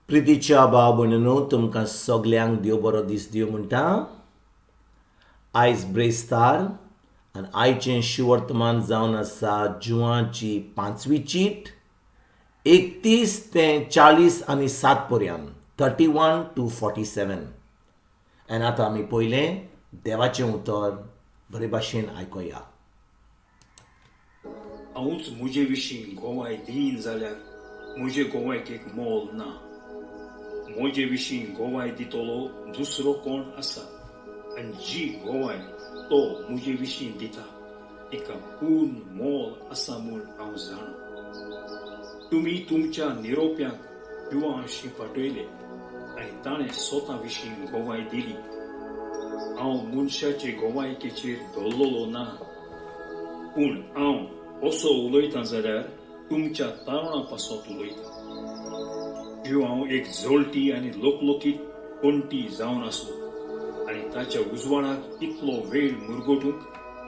प्रितीच्या भाव भयणीनो, तुमकां सगल्यांक देव बरो दीस दिवं म्हणटा. आयज ब्रेस्तार आनी आयचें शिवर्तमान जावन आसा जुवाची पांचवी चीट 31 ते 47 पर्यंत, 31 to 47. आनी आतां आमी पयलें देवाचें उतर बरे भाशेन आयकुया. हांवूच म्हजे विशीं गोवाय दीन जाल्यार म्हजे गोवायकेक मोल ना. म्हजे विशीं गोवाय दितलो दुसरो कोण आसा आनी जी गोवाय तो म्हजे विशीं दिता तिका पूर्ण मोल आसा म्हूण हांव जाणा. तुमी तुमच्या निरोप्यांक युवांशी पाठयले आनी ताणें स्वता विशीं गोवाय दिली. हांव मनशाचे गोवायकेचेर धरलेलो ना, पूण हांव असो उलयतां जाल्यार तुमच्या तारुणा पासत उलयतां. हांव एक जळटी आनी लोकलोकीत पणटी जावन आसलो आनी ताच्या उजवाडाक इतलो वेळ मुरगटूंक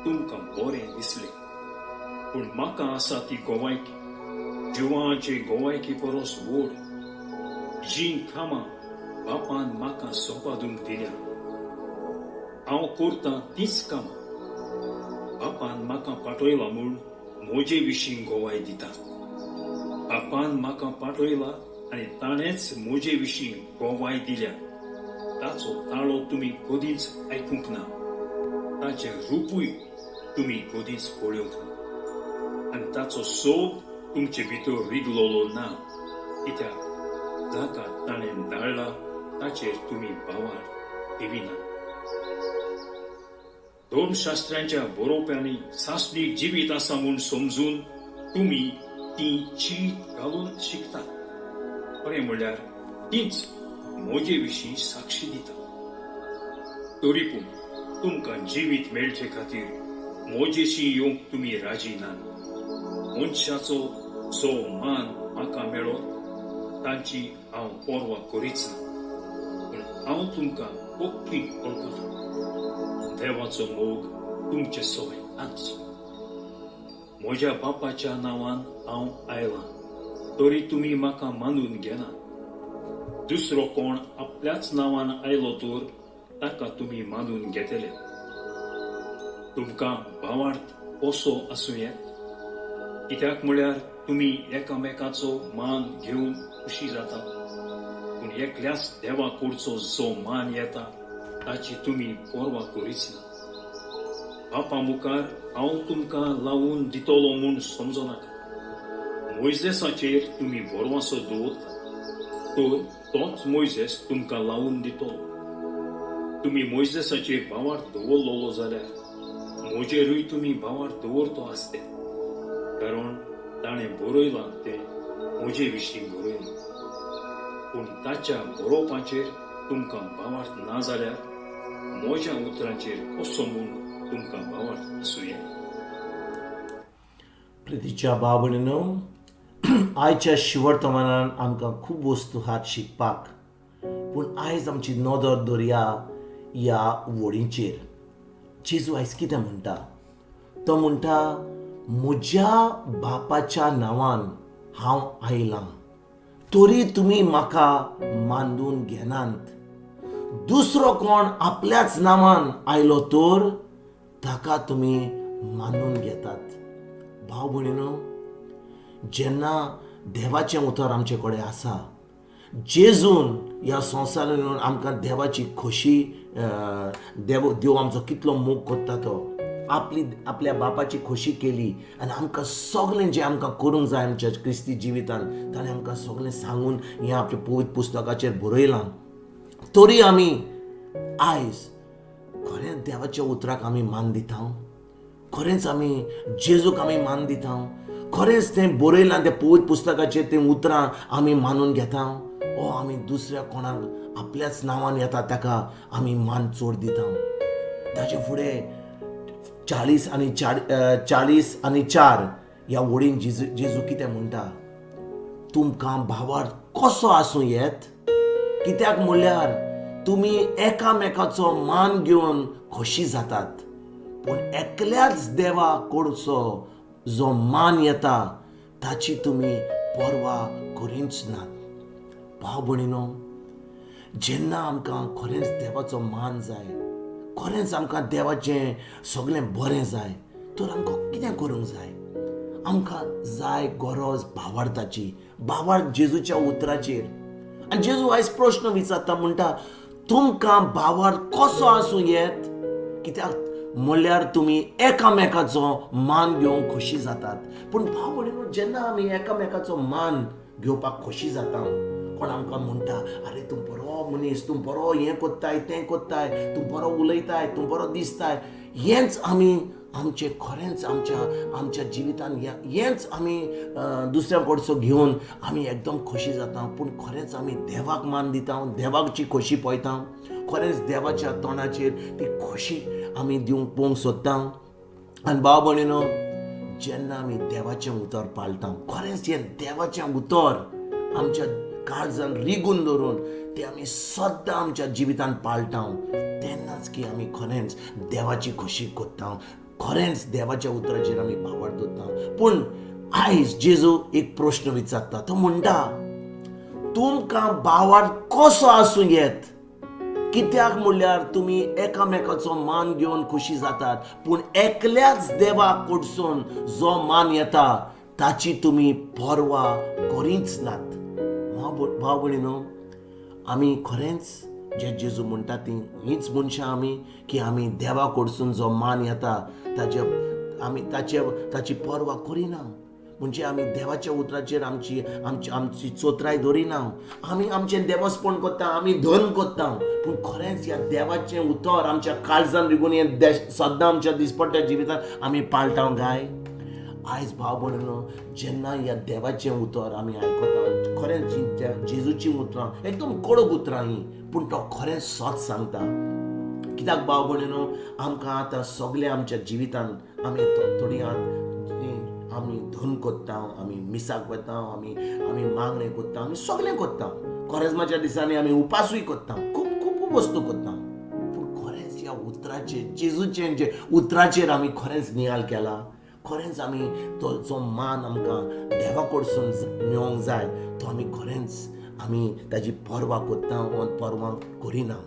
तुमकां बरें दिसलें. पूण म्हाका आसा ती गोवायकी जिवांचे गोवायकी परस व्हड. जीं कामां बापान म्हाका संपादूंक दिल्या, हांव करतां तींच कामां बापान म्हाका पाठयला म्हूण म्हजे विशीं गोवाय दिता. बापान म्हाका पाठयला आनी ताणेंच म्हजे विशीं गोवाय दिल्या. ताचो ताळो तुमी कदींच आयकूंक ना, ताचें रुपूय तुमी कदींच पळोवंक ना आनी ताचो सोब तुमचे भितर रिगलोलो ना, कित्याक जाका ताणें धाडला ताचेर तुमी भावार दिविना. धर्मशास्त्रांच्या बरोवप्यांनी सासणीक जिवीत आसा म्हूण समजून तुमी ती चीत घालून शिकतात. खरें म्हणल्यार तीच म्हजे विशीं साक्षी दिता. तरी पूण तुमकां जिवीत मेळचे खातीर म्हजेशी येवंक तुमी राजी ना. मनशाचो जो मान म्हाका मेळत तांची हांव पर्वा करीच ना. पूण हांव तुमकां पक्की वळखता. देवाचो मोग तुमचे सवय नाच. म्हज्या बापाच्या नांवान हांव आयलां, तरी तुमी म्हाका मानून घेना. दुसरो कोण आपल्याच नांवान आयलो तर ताका तुमी मानून घेतले. तुमकां भावार्थ कसो आसूं येत? कित्याक म्हळ्यार तुमी एकामेकाचो मान घेवन खुशी जातात, पूण एकल्याच देवा कडचो जो मान येता ताची तुमी पर्वा करीच ना. बापा मुखार हांव तुमकां लावून दितलो म्हूण समजनाका. मोयजेसाचेर तुमी भरवंसो दवरता तर तोच मोयजेस तुमकां लावून दितलो. तुमी मोयजेसाचेर भावार्थ दवरलेलो जाल्यार म्हजेरूय तुमी भावार्थ दवरतो आसते, कारण ताणें बरयलां तें म्हजे विशीं बरयलां. पूण ताच्या बरोवपाचेर तुमकां भावार्थ ना जाल्यार म्हज्या उतरांचेर कसो म्हूण तुमकां भावार्थ आसूं येत? प्रितीच्या भाव भयणीनो, आयच्या शिवर्तमानान आमकां खूब वस्तू आहात शिकपाक, पूण आयज आमची नदर दवरया ह्या वळींचेर. जेजू आयज कितें म्हणटा? तो म्हणटा, म्हज्या बापाच्या नांवान हांव आयलां, तरी तुमी म्हाका मानून घेनात. दुसरो कोण आपल्याच नांवान आयलो तर ताका तुमी मानून घेतात. भाव भयणीनो, जेन्ना देवाचें उतर आमचे कडेन आसा, जेजून ह्या संवसारान येवन आमकां देवाची खोशी, देव देव आमचो कितलो मोग करता तो आपली आपल्या बापाची खोशी केली आनी आमकां सगळें जें आमकां करूंक जाय आमच्या क्रिस्ती जिवितान ताणें आमकां सगळें सांगून हें आपल्या पवित्र पुस्तकाचेर बरयलां. तरी आमी आयज खरेंच देवाच्या उतराक आमी मान दिता? खरेंच आमी जेजूक आमी मान दिता? खरेंच तें बरयलां तें पवित्र पुस्तकाचेर तें उतरां आमी मानून घेता, ओ आमी दुसऱ्या कोणाक आपल्याच नांवान येता ताका आमी मान चड दिता? ताचे फुडें 44, 44 ह्या वळीन जेजू जेजू कितें म्हणटा? तुमकां भावार्थ कसो आसूं येत? कित्याक म्हणल्यार तुमी एकामेकाचो मान घेवन खोशी जातात, पूण एकल्याच देवा कडचो जो मान येता ताची तुमी पर्वा करीच नात. भाव भयणीनो, जेन्ना आमकां खरेंच देवाचो मान जाय, खरेंच आमकां देवाचें सगळें बरें जाय, तर आमकां कितें करूंक जाय? आमकां जाय गरज भावार्थाची, भावार्थ जेजूच्या उतराचेर. आनी जेजू आयज प्रश्न विचारता, म्हणटा तुमकां भावार्थ कसो आसूं येत? कित्याक म्हणल्यार तुमी एकामेकाचो मान घेवंक खोशी जातात. पूण भाव भयणीनो, जेन्ना आमी एकामेकाचो मान घेवपाक खोशी जाता, कोण आमकां म्हणटा अरे तूं बरो मनीस, तूं बरो हें कोत्ताय तें कोत्ताय, तूं बरो उलयताय, तूं बरो दिसताय, हेंच आमी आमचें खरेंच आमच्या आमच्या जिवितान हेंच आमी दुसऱ्या कडचो घेवन आमी एकदम खोशी जाता. पूण खरेंच आमी देवाक मान दिता, देवाची खोशी पळयता, खरेंच देवाच्या तोंडाचेर ती खोशी आमी दिवंक पळोवंक सोदता. आनी भाव भयणीनो, जेन्ना आमी देवाचें उतर पाळटा, खरेंच हें देवाचें उतर आमच्या काळजान रिगून दवरून तें आमी सद्दां आमच्या जिवितान पाळटा, तेन्नाच की आमी खरेंच देवाची खोशी कोत्ता, खरेंच देवाच्या उतराचेर आमी भावार्थ दवरता. पूण आयज जेजू एक प्रश्न विचारता, तो म्हणटा तुमकां भावार्थ कसो आसूं येत? कित्याक म्हणल्यार तुमी एकामेकाचो मान घेवन खोशी जातात, पूण एकल्याच देवाक कडसून जो मान येता ताची तुमी पर्वा करीच नात. भाव भयणीनो, आमी खरेंच जे जेजू म्हणटा ती हीच मनशां आमी, की आमी देवा कडसून जो मान येता ताचे आमी ताची पर्वा करिना. म्हणजे आमी देवाच्या उतराचेर आमची आमची आमची चोत्राय दवरिना, आमी आमचें देवस्पण करता, आमी धर्म करता. पूण खरेंच ह्या देवाचें उतर आमच्या काळजान रिगून हें सद्दां आमच्या दिसपट्ट्या जिवितांत आमी पाळटा गाय. आयज भाव भयणीनो, जेन्ना ह्या देवाचें उतर आमी आयकता, खरेंच जेजूचीं उतरां एकदम कडक उतरां हीं, पूण तो खरेंच सत सांगता. कित्याक भाव भयणीनो, आमकां आतां सगळें आमच्या जिवितांत आमी थोडी आमी धर्म करता, आमी मिसाक वता, आमी आमी मागणें करता, आमी सगळें करता. कोरेज्माच्या दिसांनी आमी उपासूय करता, खूब खूब वस्तू करता. पूण खरेंच ह्या उतराचेर, जेजूचे जे उतराचेर आमी खरेंच नियाळ केला, खरेंच आमी तो जो मान आमकां देवा कडसून मेळोंक जाय तो आमी खरेंच आमी ताजी पर्वा करता वा पर्वा करिना.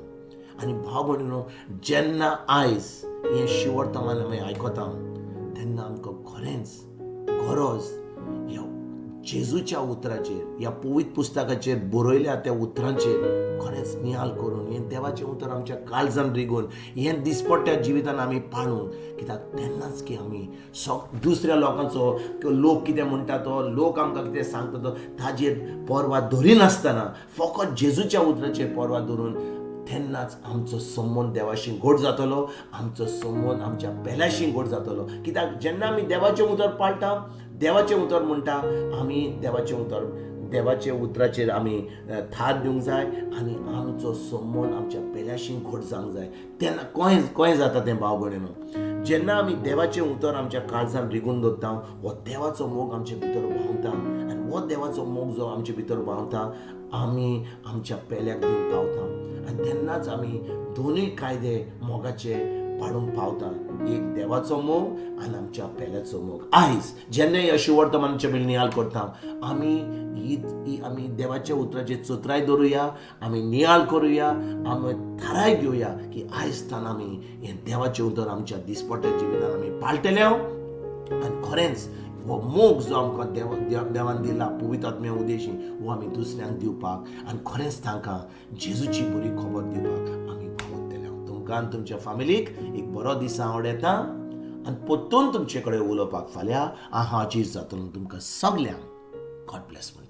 आनी भाव भयणीनो, जेन्ना आयज हें शिवर्तमान आमी आयकता तेन्ना आमकां खरेंच गरज ह्या जेजूच्या उतराचेर, ह्या पवित्र पुस्तकाचेर बरयल्या त्या उतरांचेर खरेंच नियाळ करून हें देवाचें उतर आमच्या काळजान रिगून हें दिसपट्ट्या जिवितान आमी पाळून, कित्याक तेन्नाच की आमी दुसऱ्या लोकांचो लोक कितें म्हणटा तो, लोक आमकां कितें सांगता तो, ताजेर पर्वा धरिनासतना फकत जेजूच्या उतराचेर पर्वा धरून तेन्नाच आमचो संबंद देवाशी घट जातलो, आमचो संबंद आमच्या पेल्याशी घट जातलो. कित्याक जेन्ना आमी देवाचें उतर पाळटा, देवाचें उतर म्हणटा, आमी देवाचें उतर देवाच्या उतराचेर आमी थार दिवंक जाय आनी आमचो संबंद आमच्या पेल्याशी घट जावंक जाय. तेन्ना कशें जाता तें भाव भयणीनो, जेन्ना आमी देवाचें उतर आमच्या काळजान रिगून दवरता, हो देवाचो मोग आमचे भितर व्हांवता आनी हो देवाचो मोग जो आमचे भितर व्हांवता आमी आमच्या पेल्याक दिवंक पावता आनी तेन्नाच आमी दोनूय कायदे मोगाचे पाडूंक पावता, एक देवाचो मोग आनी आमच्या पेल्याचो मोग. आयज जेन्ना ह्या शिवर्तमानाच्या नियाळ करता, आमी आमी देवाच्या उतराचेर चतुराय दवरुया, आमी नियाळ करुया, आमी थाराय घेवया की आयज तान आमी हें देवाचें उतर आमच्या दिसपट्ट्या जिवितान आमी पाळटले आनी खरेंच हो मोग जो आमकां देवान दिला पवित्र आत्म्या उद्देशी हो आमी दुसऱ्यांक दिवपाक आनी खरेंच तांकां जेजूची बरी खबर दिवपाक आमी पावतले. तुमकां आनी तुमच्या फामिलीक एक बरो दीस आवडटा आनी परतून तुमचे कडेन उलोवपाक फाल्यां हांव हाजीर जातलो. तुमकां सगल्यांक गॉड ब्लेस म्हणटा.